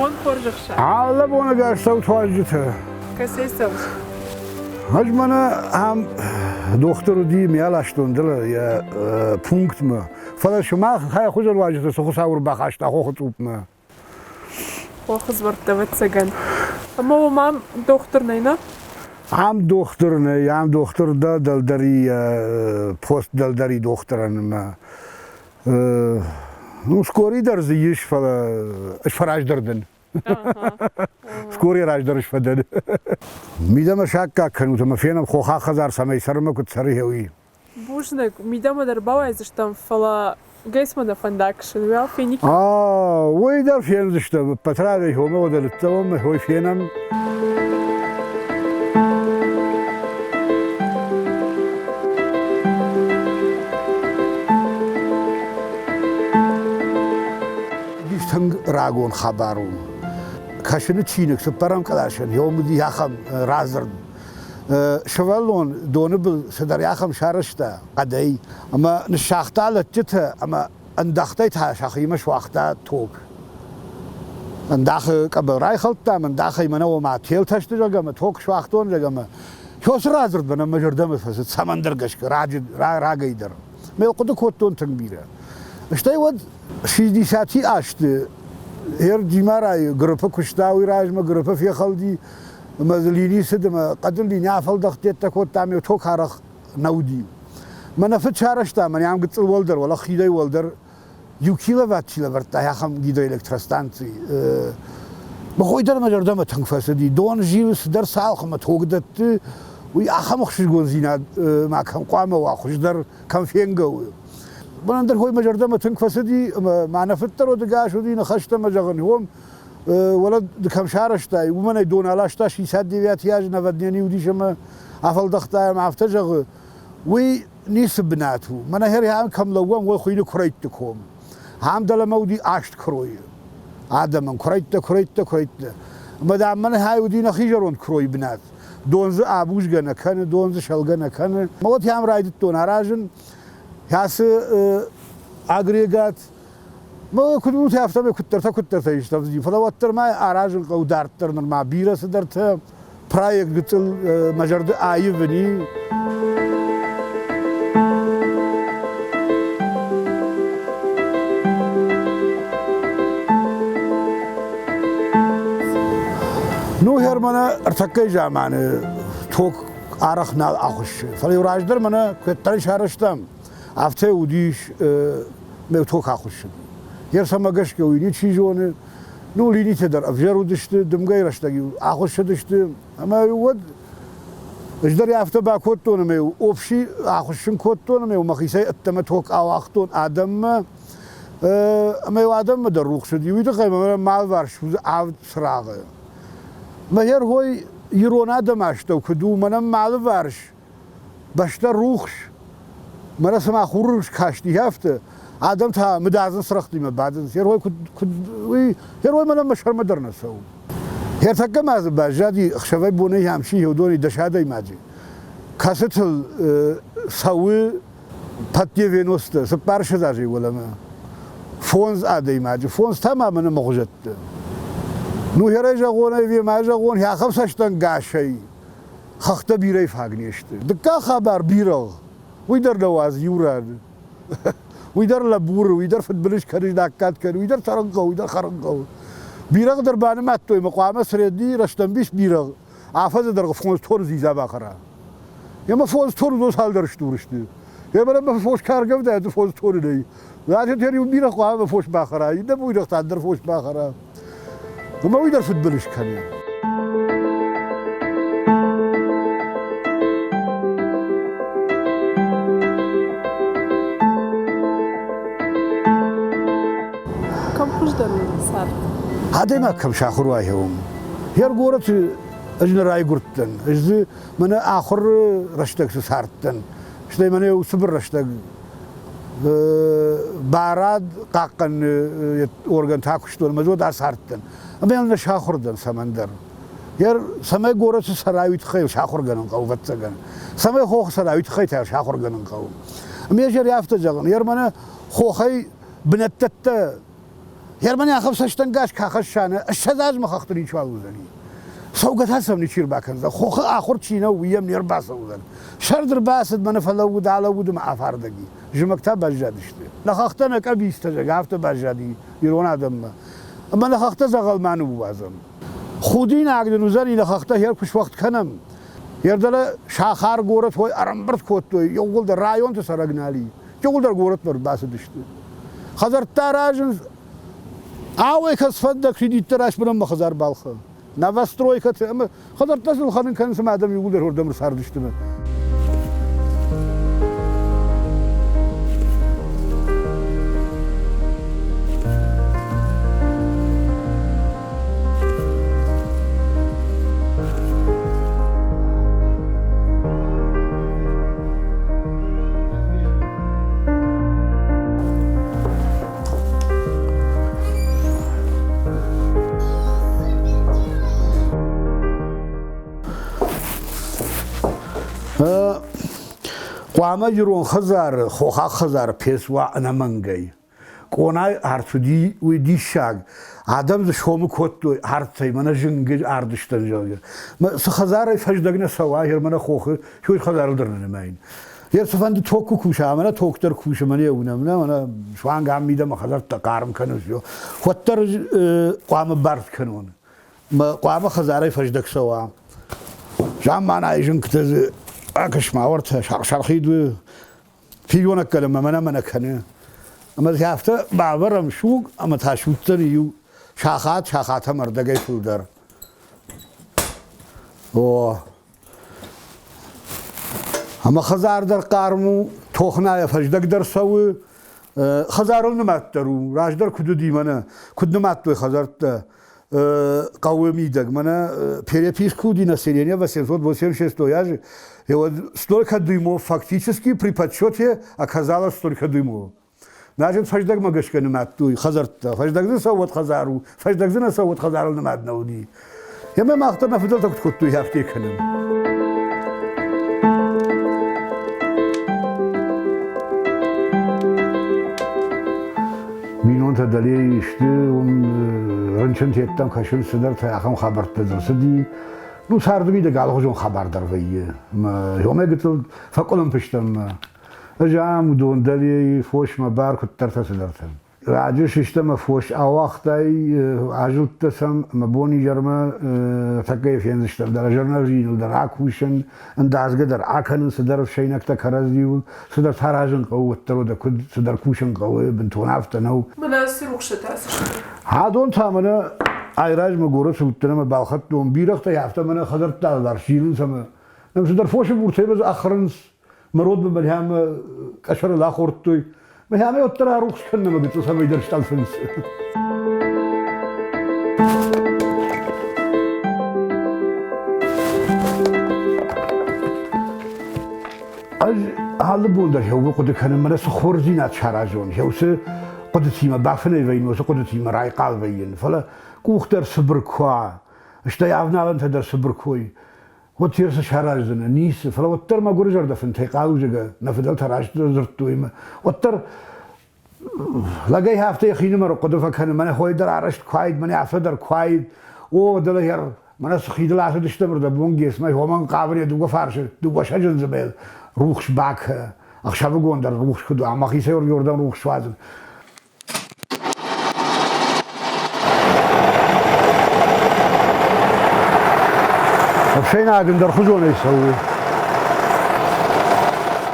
Бон хорзӕх сӕ. Алы боныгӕс цӕут уазджытӕ. Кӕцӕй цӕут? Ӕз мӕнӕ ам дохтыр уыди, ме аластон дӕлӕ йӕ пунктмӕ. Фӕлӕ сымах хай хуызӕн уазджытӕ цы Хуыцау ӕрбахаста хохы цъупмӕ? Хохы дзуӕрттӕ, ӕвӕццӕгӕн. Ӕмӕ уым ам дохтыр нӕй, нӕ? Ам дохтыр нӕй, ам дохтыр дӕ дӕлдӕри пост дӕлдӕри дохтырӕн ӕмӕ ну, скори дӕр дзы ис, фӕлӕ ӕз фӕраздӕр дӕн. Скори раздӕр сфӕдӕн. Мидӕмӕ саккаг кӕнут ӕмӕ фенӕм хохаг хӕдзар цӕмӕй цӕрынмӕ куыд цӕры, уый. Бузныг, мидӕмӕ дӕр бауайдзыстӕм, фӕлӕ ГЭС-мӕ нӕ фӕндаг сын, уӕл фениккам. Уый дӕр фендзыстӕм, ӕппӕт хомӕ уӕдӕ ныццӕуӕм, уый фенӕм. Тынг рагон хабар у. Кӕсыны чиныг цыппӕрӕм къласӕн йӕ уыди ахӕм радзырд. Сывӕллон доны был цыдӕр ахӕм сарӕзта хъӕдӕй ӕмӕ ныссагъта лӕдджытӕ ӕмӕ ӕндӕхтӕй та сӕхимӕ суагъта ток. Ӕндахы къӕбӕл райхӕлдтам, ӕндахӕй мӕнӕ ома телтӕ сты, зӕгъгӕ, ӕмӕ ток суагътон, зӕгъгӕ, ӕмӕ Фёсы радзырд мӕнӕн мӕ зӕрдӕмӕ фӕцыд цӕмӕндӕр гӕсгӕ раджы, рагӕй дӕр. Мӕ хъуыды кодтон тынг бирӕ. Стӕй уӕд 60 азты Эр Димарайы грыпы куыста, уый размӕ грыпы фехӕлди, ӕмӕ дзы лини цыд ӕмӕ хъӕдын лини афӕлдӕхт кодта, ӕмӕ ток арӕх нӕ уыди. Мӕнӕ фыд сарӕзта, мӕнӕ ам гыццыл уӕлдӕр, уӕлӕ хидӕй уӕлдӕр иу киловатт чи лӕвӕрдта, ахӕм гидроэлектростанци. Махой дӕр мӕ зӕрдӕмӕ тынг фӕцыди. Дон зилы цыдӕр цалх ӕмӕ тог дӕтты, уый ахӕм ӕхсызгондзинад ма кӕм хъуамӕ уа, хуыздӕр кӕм фенгӕ у. Мӕнӕн дӕр хой мӕ зӕрдӕмӕ тынг фӕцыди, ӕмӕ ма нӕ фыд дӕр уӕдыгас уыди, ныхӕстӕ мӕ зӕгъын, уым уӕлӕ ды кӕм сарӕзтай, уымӕн ӕй дон аласта 69 азы наводнение уыдис ӕмӕ афӕлдӕхта ӕмӕ афтӕ зӕгъы, уый ницы бынат у. Мӕнӕ хӕрхӕм кӕм лӕууӕм, уый хуыйны Куырӕйтты ком. Ам дӕлӕмӕ уыди аст куыройы. Адӕмӕн куырӕйттӕ, куырӕйттӕ, куырӕйттӕ. Ӕмӕ дам мӕнӕ хай уыди нӕхи зӕронд куыройы бынат. Дон дзы абузгӕ нӕ кӕны, дон дзы сӕлгӕ нӕ кӕны. Ӕмӕ вот ам райдыдтон аразын ацы агрегат. Мӕ куыд уыд, афтӕмӕй куыддӕртӕ-куыддӕртӕ истӕвдзи, фӕлӕ уӕддӕр ма аразын хъӕуы дарддӕр нырма бирӕ цыдӕртӕ. Проект гыццыл мӕ зӕрды аивыни. Ну, Германы ӕртӕккӕйы заманы ток арӕх нал ахуыссы. Фӕлӕ-иу раздӕр мӕнӕ куыддӕр сарӕзтам, афтӕ уыдис мӕ ток ахуыссыд. Йе рцӕмӕ гӕсгӕ уый ничи зоны. Ну, линитӕ дӕр ӕвзӕр уыдысты, дымгӕйы рӕстӕг-иу ахуыссыдысты. Ӕмӕ-иу уӕд ӕз дӕр афтӕ бакодтон ӕмӕ-иу общий ахуыссын кодтон ӕмӕ-иу мӕхицӕй ӕддӕмӕ ток ауагътон адӕммӕ. Ӕмӕ-иу адӕммӕ дӕр рухс уыди. Уый тыххӕй мӕ мӕ алыварс уыд авд цырагъы. Мӕ хӕрхой ирон адӕмы астӕу куыд у, мӕнӕн мӕ алыварс бӕстӕ рухс, мӕнӕ цыма хуры скасти, афтӕ. Адӕм та мыдадзын цырӕгътимӕ бадынц. Герой куыд, куыд, уый, герой мӕнӕн мӕ сӕрмӕ дӕр нӕ цӕуы. Ӕртӕккӕ ма дзы баззади ӕхсӕвӕй-бонӕй ам чи уыдони дӕс адӕймаджы, кӕцытыл цӕуы под девяносто, цыппарсӕдз азӕй уӕлӕмӕ. Фондз адӕймаджы, фондз та ма мӕнӕ мӕхуызӕтты. Ну, хӕрӕй зӕгъон ӕви ма зӕгъон, ахӕм цӕстӕнгасӕй хӕхтӕ бирӕ фаг не сты. Дыккаг хабар бирӕгъ. Уый дӕр нӕ уадзы иу раны. Уый дӕр лӕбуры, уый дӕр фыдбылыз кӕны, знаггад кӕны, уый дӕр цӕрын хъӕуы, уый дӕр хӕрын хъӕуы. Бирӕгъ дӕр банымадтой ӕмӕ хъуамӕ средний рӕстӕмбис бирӕгъ афӕдзы дӕргъы фондз тонны дзидза бахӕра. Ӕмӕ фондз тонны уыдон цалдӕр стур сты. Ӕмӕ мӕ фос кӕргӕвдӕй фондз тонны нӕй. Значит, иу бирӕгъ хъуамӕ фос бахӕра, иннӕ бирӕгъ та ӕндӕр фос бахӕра. Ӕмӕ уый дӕр фыдбылыз кӕны. Кӕм хуыздӕр у цард? Адӕймаг кӕм сахуыр уа, уым. Йе горӕты ӕз нӕ райгуырдтӕн, ӕз дзы мӕнӕ ахуыры рӕстӕг цы цардтӕн, стӕй мӕнӕ цыбыр рӕстӕг барад хъахъхъӕныны органтӕ куыстон ӕмӕ уӕд ацардтӕн. Ӕмӕ йыл нӕ сахуыр дӕн цӕмӕндӕр. Цӕмӕй горӕты цӕрай, уый тыххӕй сахуыргӕнын хъӕуы, ӕвӕццӕгӕн. Цӕмӕй хохы цӕрай, уый тыххӕй та сахуыргӕнын хъӕуы. Ӕмӕ ӕз афтӕ зӕгъын, йе мӕнӕ хохӕй бынӕттӕттӕ. Германи ахӕм цӕстӕнгас куы ахӕсса, нӕ 20 азмӕ хӕхты ничиуал уыдзӕни. Цӕугӕ та сӕм ничи ӕрбакӕндзӕн. Хохы ахуыр чи нӕу, уый йӕм не рбацӕудзӕн. Сӕрд ӕрбацыд, мӕнӕ фӕлӕууыд, алӕууыд ӕмӕ афардӕг и. Зымӕг та баззадысты. Нӕ хӕхтӕ нӕ къӕбицтӕ, зӕгъгӕ, афтӕ баззади ирон адӕммӕ. Ӕмӕ нӕ хӕхтӕ дзӕгъӕл ма ныууадзӕм. Худинаг нын уыдзӕни, нӕ хӕхтӕ хер куы суӕгъд кӕнӕм. Ердӕлӕ сахар горӕт хой ӕрӕмбырд кодтой, иууылдӕр районты цӕрӕг нал и. Иууылдӕр горӕтмӕ ӕрбацыдысты. Хӕдзӕрттӕ аразынц, ауӕй кӕцфӕнды кредиттӕ райсбынӕн мӕ хӕдзар балхӕн. Новостройкӕты ӕмӕ хӕдзӕрттӕ сын лхӕнын кӕнынц ӕмӕ адӕм иууылдӕр уырдӕм ӕрцардысты. Хъуамӕ ирон хӕдзары, хохаг хӕдзары пец уа ӕнӕмӕнгӕй. Къонайы арт уыди, уый диссаг. Адӕм дзы сомы кодтой артӕй, мӕнӕ зынгы ардыстӕн, зӕгъгӕ. Цы хӕдзарӕй фӕздӕг нӕ цӕуа, мӕнӕ хохы, уый хӕдзарыл дӕр нӕ нымайын. Йе цыфӕнды ток куы куса, мӕнӕ ток дӕр кусы, мӕнӕ уынӕм, нӕ, мӕнӕ суанг ам мидӕмӕ хӕдзӕрттӕ хъарм кӕнынц, уӕддӕр хъуамӕ бӕрц кӕнон. Хъуамӕ хӕдзарӕй фӕздӕг цӕуа. Замманайы зынгтӕ дзы акӕс-ма, уӕртӕ сархид фидиуӕнӕг кӕны ӕмӕ мӕнӕ-мӕнӕ кӕны. Ӕмӕ дзы афтӕ бавӕрӕм суг ӕмӕ та судздзӕн иу сахат, сахат ӕмӕ ӕрдӕгӕй фылдӕр. О, ӕмӕ хӕдзар дӕр хъарм у, тохнайӕ фӕздӕг дӕр цӕуы. Хӕдзарыл нымад дӕр у, раздӕр куыд уыди мӕнӕ, куыд нымадтой хӕдзӕрттӕ хъӕуы мидӕг. Мӕнӕ перепись куы уыди население 886 азы, и вот столько дымов фактически при подсчете оказалось столько дымов. Значит, фӕздӕгмӕ гӕсгӕ нымадтой хӕдзӕрттӕ. Фӕздӕг дзы цӕуӕд хӕдзар у, фӕздӕг дзы нӕ цӕуӕд хӕдзарыл нымад нӕ уыди. Ӕмӕ мах дӕр нӕ фыдӕлтӕ куыд кодтой, афтӕ кӕнӕм. Бинонтӕ дӕлейы сты, уым рынчынтӕ кӕсынц цыдӕртӕ, ахӕм хабӕрттӕ дзы цыди. Ну, царды мидӕг алыхуызон хабар дӕр вӕййы. Мӕ хомӕ гыццыл фӕкъуылымпы стӕм. Ӕз ам уыдон дӕлейы фосмӕ бар куыддӕртӕ цыдӕртӕ. Раджы систӕмӕ фос ауагътай, азылдтӕ сӕм ӕмӕ бон-изӕрмӕ тӕккӕ фендзыстӕм дӕр зӕрнӕзиныл дӕр акусын, ӕндадзгӕ дӕр акӕнын цыдӕр ӕфсӕйнӕгтӕ кӕрӕдзиуыл, цыдӕр саразын хъӕуы, уӕддӕр уӕдӕ куыд цыдӕр кусын хъӕуы, бынтон афтӕ нӕу. Мӕнӕ цы рухсытӕ цы сты? Адон та мӕнӕ айразмӕ горӕты уыдтӕн ӕмӕ балхӕдтон бирӕгътӕй афтӕ мӕнӕ хӕдзӕрттӕ дӕр зилынц ӕмӕ нӕм цыдӕр фосы буртӕй ӕххӕрынц. Мӕ родмӕ мӕнӕ къӕсӕрыл ахордтой. Мӕнӕ уӕддӕр арухс кӕнын ӕмӕ гыццыл цӕмӕйдӕр стъӕлфынц. Ӕз алы бон дӕр хъуыды хъуыды кӕнын, мӕнӕ цы хорздзинад саразон, уыцы хъуыдытимӕ бафынӕй вӕййын, уыцы хъуыдытимӕ райхъал вӕййын. Фӕлӕ къух дӕр цыбыр куы уа, стӕй авналӕнтӕ дӕр цыбыр куы уой, уӕд цы сараздзынӕ? Ницы. Фӕлӕ уӕддӕр мӕгуыры зӕрдӕ фынтӕй хъалузӕгӕ нӕ фыдӕлтӕ раст дзырдтой ӕмӕ уӕддӕр лӕгӕй афтӕ йӕхинымӕр хъуыды фӕкӕны, мӕнӕ хой дӕр арӕзт куы уаид, мӕнӕ афтӕ дӕр куы уаид. О, дӕлӕ мӕнӕ цы хидыл ацыдыстӕм ӕрдӕбон ГЭС-мӕ, уымӕн хъавын йӕ дыууӕ фарсы, дыууӕ сӕджындзы рухс бакӕ, ӕхсӕвыгон дӕр рухс куыд уа, мӕхицӕй уырдӕм рухс уадзын. Ӕфсӕйнаг ӕндӕрхуызонӕй цӕуы.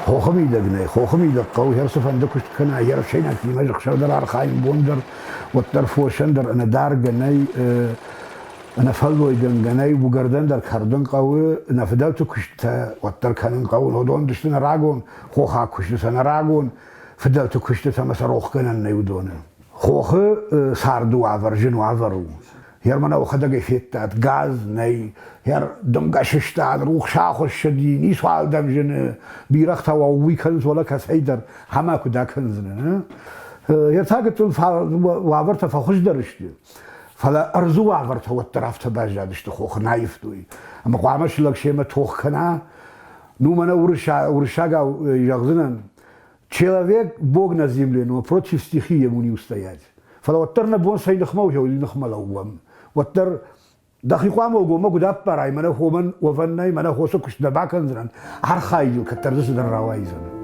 Хохы мидӕг нӕй, хохы мидӕг хъӕуы хӕр цыфӕнды куыст кӕна, йе ӕфсӕйнӕгтимӕ ӕхсӕв дӕр архайын, бон дӕр, уӕддӕр фосӕн дӕр ӕнӕдаргӕ нӕй, ӕнӕфӕллойгӕнгӕ нӕй, уыгӕрдӕн дӕр кӕрдын хъӕуы, нӕ фыдӕлты куыстытӕ уӕддӕр кӕнын хъӕуы. Уыдон сты нӕ рагон хохаг куыстытӕ, нӕ рагон фыдӕлты куыстытӕ ӕмӕ сӕ рохгӕнӕн нӕй уыдоны. Хохы царды уавӕр зын уавӕр у. Герман ӕхӕдӕгӕй федтат, газ нӕй, хӕр дымгӕ сыстад, рухс ахуыссыди, ницуал дӕм зыны, бирӕгътӕ уый кӕнынц уӕлӕ кӕцӕйдӕр, ӕмӕ куыд акӕндзынӕ. Йӕ та гыццыл уавӕртӕ фӕхуыздӕр сты, фӕлӕ ӕрдзы уавӕртӕ уӕддӕр афтӕ баззадысты хохы, нӕ аивтой. Ӕмӕ хъуамӕ сылӕг семӕ тох кӕна. Ну, мӕнӕ уырыссагау зӕгъдзынӕн, Человек – Бог на земле, но против стихии ему не устоять. Фӕлӕ уӕддӕр нӕ бон цӕй ныхмӕ у, уый ныхмӕ лӕууӕм. Уӕддӕр дӕхи хъуамӕ угомӕ куыд аппарай, мӕнӕ хомӕн уӕвӕн нӕй, мӕнӕ хосы куыст нӕ бакӕндзынӕн, архайдыл кӕддӕр дзы цыдӕр рауайдзӕн.